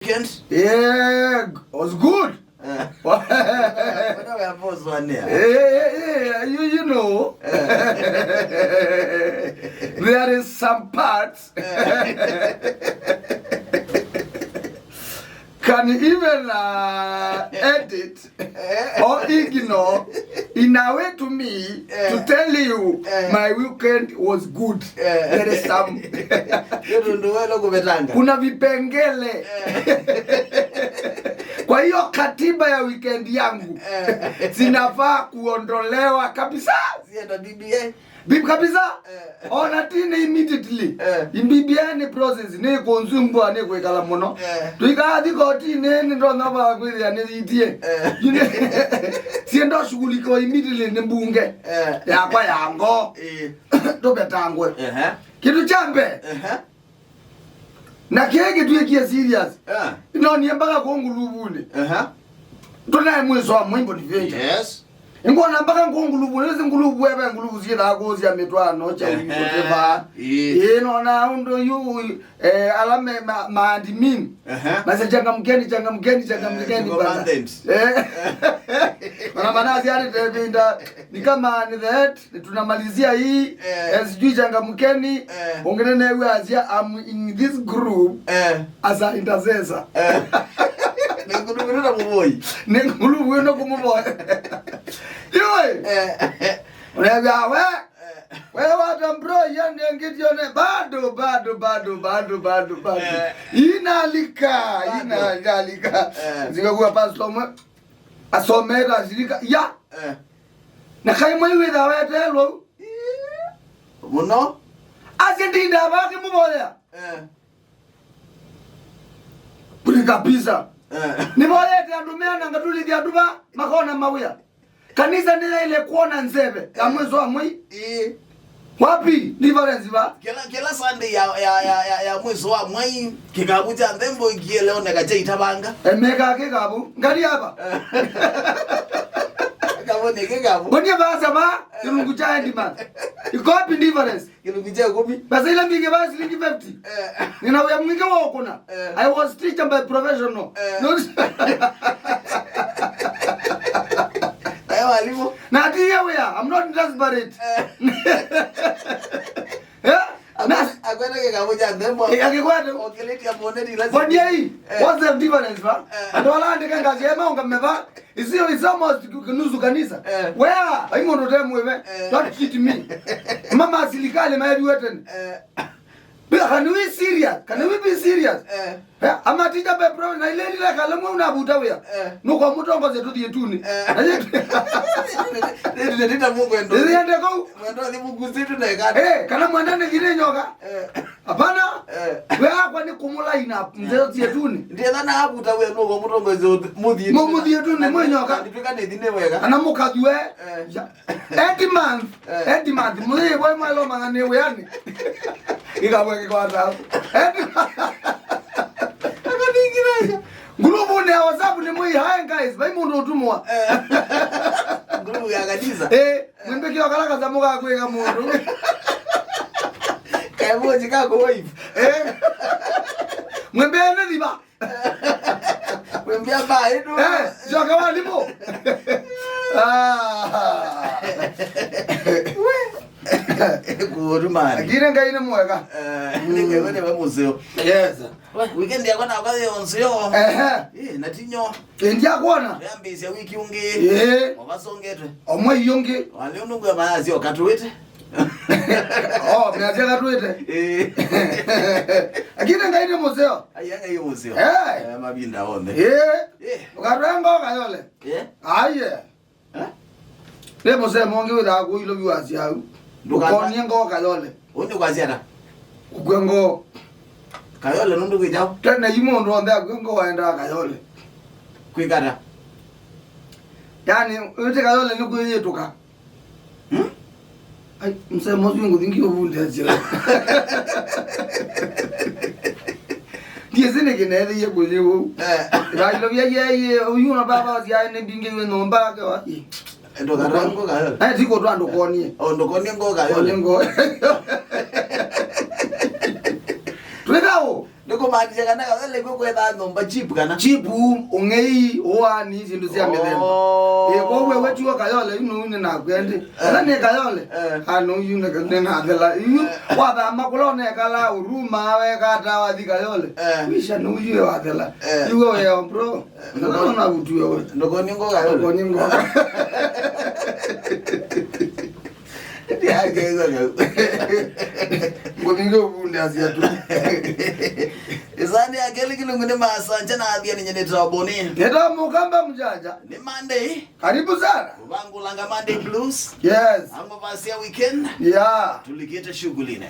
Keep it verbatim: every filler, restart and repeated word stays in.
Weekend? Yeah, was good. Eh. What are we supposed to do? Eh, eh, eh, you, you know. Eh. There is some parts. Eh. Can even, uh, edit or ignore in a way to me to tell you my weekend was good. There is some. Nĩ tũndũ welo kũvetanga. Kuna vipengele. Kwa hiyo katiba ya weekend yangu zinafaa kuondolewa kabisa. Zienda B B I. Bibi kabisa. Eh. Ona ti nĩ immediately. Eh. Imbibiani process nĩ kũnzumbwa nĩ kwĩkala mũno. Eh. Tũikathi kotini nĩ ndona va kwĩthĩa nĩ yitie. Eh. Siendo shughulikiwa immediately nĩ mbunge. Eh. Yakwa ya ngo. Eh. Tũvetangwe. Ehe. Kĩndũ kya mbee. Ehe. Na kĩĩ kĩtwĩkie serious. Eh. Inonie mpaka kũ nguluvunĩ. Ehe. Tũnae mwĩso wa mwimbo ni vengi. Yes. Ngona mpaka ngũ nguluvu, nĩsĩ nguluvu eve nguluvu syĩthaa kũsya mĩtwaano kya wĩvaa. Ĩĩ. Ĩĩ, nona ũndũ yu, eh, ala me, ma, ma admin. Ehe. Mase changamkeni, changamkeni, changamkeni, eh, bana. Eh. Ona manasi alitevinda, ni kama ni that, tunamalizia hii, eh, sijui changamkeni, eh, ũngĩ nĩneew'a asya, "I'm in this group." Eh. As an intercessor. Eh. Nĩ nguluvu na mũvoi. Nĩ nguluvu na kũmũvoya. Yoi. Eh. Ũnew'a we. Eh. We wata bro, yani ngitione bado, bado, bado, bado, bado, bado. Eh. Inalika, bado. Ina-, inalika. Eh. Zikakuwa pastor mwe. Asomera zilika. Ya. Eh. Na kai mwe wĩtha wetelwo. Mũno. Ase ndinda baki mũvoya. Eh. Kuli kabisa. Eh. Nĩvoyete andũ meana ngatulithya andũ va makona mawĩa. Kanisa nĩyaĩle kuona nzeve ya mwĩso wa mwei. Ĩĩ. Wapi difference va? Kĩla, kĩla Sunday ya, ya, ya, ya, ya mwĩso wa mwei, kĩkavu kya nthembo ikieleoneka kya itavanga. Emeka kĩkavu. Ngali hapa. Eh. Kĩkavu nĩ kĩkavu. Bonie basa va, eh, kĩlungu kya end month. Iko wapi difference? Kĩlungu kya ĩkũmi. Pesa ile mbingĩ basi shilingi fifty. Eh. Nina wĩa mwingĩ wa ũkũna. Eh. I was teacher by professional. Eh. Not. Eh, walimu. Na ati here we are. I'm not desperate. Eh. Eh? Akwete, akwete kĩkavu kya nthembo. Eh, akĩkwete. Okĩlĩtya moneti lazima. Kwa dia hii, eh, what's the difference, va? Eh. Andũ ala andĩke ngazi ya maunga meva. Isio, it's almost nusu kanisa. Eh. Where? Ai mũndũ te mwĩve. Eh. Don't cheat me. Mama silikali maediwe tena. Eh. Be-, can we serious? Can we be serious? Eh. Eh, ama teacher be pro na ile ile kala mwe unavuta wĩa. Eh. Nuko mũtongoze tũthiĩ tũnĩ. Eh. Na yet-, ndio ndio ndio mungu endo. Ndio ndio kau. Mwendo ni mungu zetu na ikata. Eh, kana mwenda nĩ gire nyoka. Eh. Hapana. Eh. We akwa nĩ kũmũ line up, mzee ũthiĩ tũnĩ. Ndiye thana avuta we nuko mũtongoze mũthiĩ. Mũ-, mũthiĩ tũnĩ, mwe nyoka. Ndipika nĩ thine wega. Kana mũkathue. Eh. Ya. End month. Eh. End month. Mwĩ we mwelo mang'ane wĩanĩ. Ikabwe kikwata. End month. Akabingiraja. Ngulubu nĩ ya WhatsApp nĩ mwĩ, "Hi guys, vai mũndũ ũtumwa." Eh. Ngulubu ya kanisa. Eh, mwĩmbĩkĩo kala kasamũ ka kwĩka mũndũ. Kaemoji ka kũ wave. Eh. Mwĩmbĩe nĩ thiva. Wembia mbaĩ tu. Eh, njoka wa limu. Ah. Kũũru mani. Lakini Ngai nĩ mwega. Eh, nĩ Ngai wene we mũseo. Yes. We, weekend yakwa nakwa yo nseo. Ehe. Eh, na tinyo. Ndiakuona. Yambĩsya wiki ũngĩ. Eh. Wavasongetwe. Omwe yungi. Wale unungu ya maasi okatwite. Oh, measya katwĩte. Eh. Lakini Ngai nĩ mũseo. Ai, Ngai nĩ mũseo. Eh. Eh, mavinda onthe. Eh. Eh. Ũkatwaa ngoo kayole. Eh. Aye. Eh? Nĩ mũseo mongi wĩthaa kũilo viewers yau. Ndũkana- Ũkonie ngoo kayole. Ũndũ kwasiana. Kũkwe ngoo. Kayole nũndũ kwĩtao. Tena yu mũndũ onthe akwe ngoo aendaa kayole. Kwĩkata. Yani, wĩte kayole nĩ kwĩyĩtũka. Hmm? Ai, msemo ũsu ngũthi ngiũvundĩasya. Ndiĩsĩ nĩkĩ neethĩie kũthi ũu. Eh. Ĩvailo vya yeye, ũyu na baba ũsyae nĩ mbingĩiwe nyũmba yake wa. Ndũkatangũka yo. Naye ti kũtwa ndũkonie. O, ndũkonie ngoka yo. Konie ngo. Twĩka ũ? Nĩkũmaanisya kana Kayole kwĩ kwethaa nyũmba cheap kana? Cheap, ũng'ei, ũani, syĩndũ sya mĩthemba. Oh. Ĩ, kwoou we wetiwa Kayole, yu nũu nĩ naku endi. Eh. Kana nĩ Kayole? Eh. Ah, nũu yu nĩ, nĩ nathela. Yu, eh, wathama kũla ũnekalaa Huruma, wekata wathi Kayole. Eh. Wisha nũu yu wathela. Eh. Yu we weo, bro. Eh, nũkona ũtue we. Ndũkoni ngoka Kayole. Ndũkoni ngoka. Ndiageza kau. Ngũthinge ũvunde asia tu. Ĩsani ya kelĩ kĩlungu nĩ Masanja na Athia, nĩ nyene Taboni. Nĩta Mũkamba Mjanja. Nĩ Monday. Karibu sana. Kũvangũlanga Monday blues. Yes. Hangover cia weekend. Yeah. Tulikĩte shughuli-inĩ.